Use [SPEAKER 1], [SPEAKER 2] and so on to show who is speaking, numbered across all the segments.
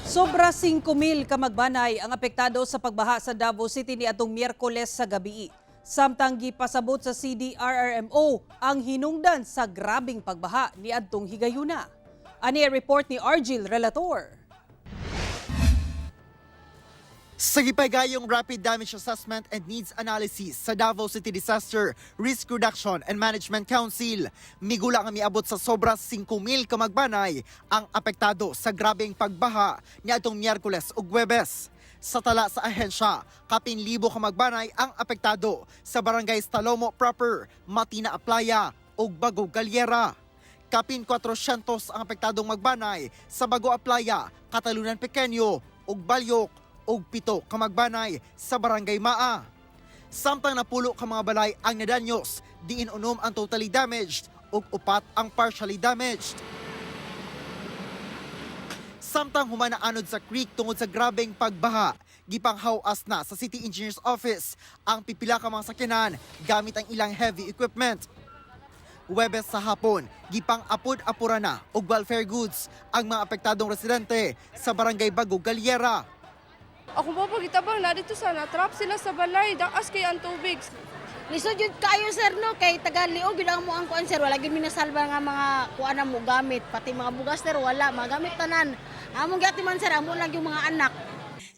[SPEAKER 1] Sobra 5,000 ka magbanay ang apektado sa pagbaha sa Davao City niadtong Miyerkules sa gabi. Samtang gipasabot sa CDRRMO ang hinungdan sa grabing pagbaha niadtong higayuna. Ani ang report ni Argil Relator.
[SPEAKER 2] Sa gipagayong Rapid Damage Assessment and Needs Analysis sa Davao City Disaster Risk Reduction and Management Council, migula nga miabot sa sobra 5,000 kamagbanay ang apektado sa grabeng pagbaha niadtong Miyerkules ug Huwebes. Sa tala sa ahensya, kapin libo kamagbanay ang apektado sa barangay Talomo proper, Matina Aplaya ug Bago Galyera. Kapin 400 ang apektadong magbanay sa Bago Aplaya, Catalunan Pequeño ug Balyok ug 7 ka magbanay sa Barangay Maa. Samtang 10 ka mga balay ang nadanyos, diin 6 ang totally damaged ug 4 ang partially damaged. Samtang human naanod sa creek tungod sa grabeng pagbaha, gipanghawas na sa City Engineer's Office ang pipila ka mga sakyanan gamit ang ilang heavy equipment. Huwebes sa hapon, gipang apod-apura na og welfare goods ang mga apektadong residente sa Barangay Bago Galyera.
[SPEAKER 3] Ako po pag-itabang na dito sa natrap sila sa balay, daas kay ang tubig.
[SPEAKER 4] Lisod jud kayo, sir, no, kay taga liog gyud ang mo ang kuan, sir, wala gyud mi nasalba nga mga kuan na mo gamit, pati mga bugas, sir, wala magamit tanan. Among giati man, sir, amo lang yung mga anak.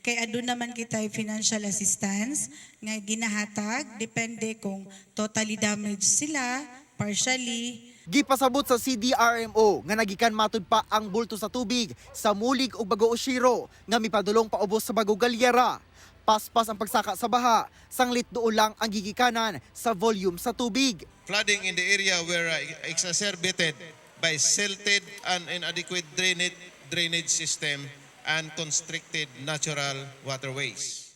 [SPEAKER 5] Kay aduna man kitay financial assistance nga ginahatag depende kung totally damaged sila, partially.
[SPEAKER 2] Gipasabot sa CDRMO nga nagikan matud pa ang bulto sa tubig sa Mulig ug Bago Oshiro nga mipadulong paubos sa Bago Galyera. Paspas ang pagsaka sa baha, sanglit duol lang ang gigikanan sa volume sa tubig.
[SPEAKER 6] Flooding in the area were exacerbated by silted and inadequate drainage system and constricted natural waterways.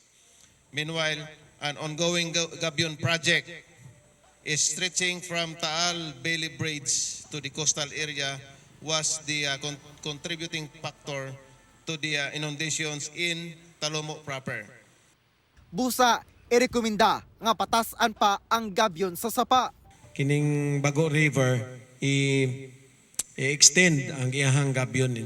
[SPEAKER 6] Meanwhile, an ongoing Gabion project is stretching from Taal Bailey Bridge to the coastal area was the contributing factor to the inundations in Talomo proper.
[SPEAKER 2] Busa, irekomenda nga patasan pa ang gabyon sa sapa.
[SPEAKER 7] Kining Bago River i-extend ang iyahang gabyon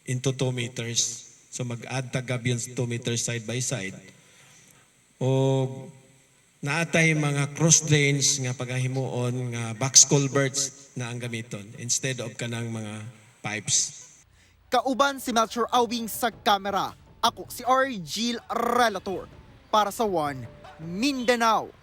[SPEAKER 7] into 2 meters. So mag-add ta gabyon 2 meters side by side. O naatay mga cross drains nga pagahimuon nga box culverts na ang gamiton instead of kanang mga pipes.
[SPEAKER 2] Kauban si Melchor Awing sa kamera. Ako si Argil Relator para sa One Mindanao.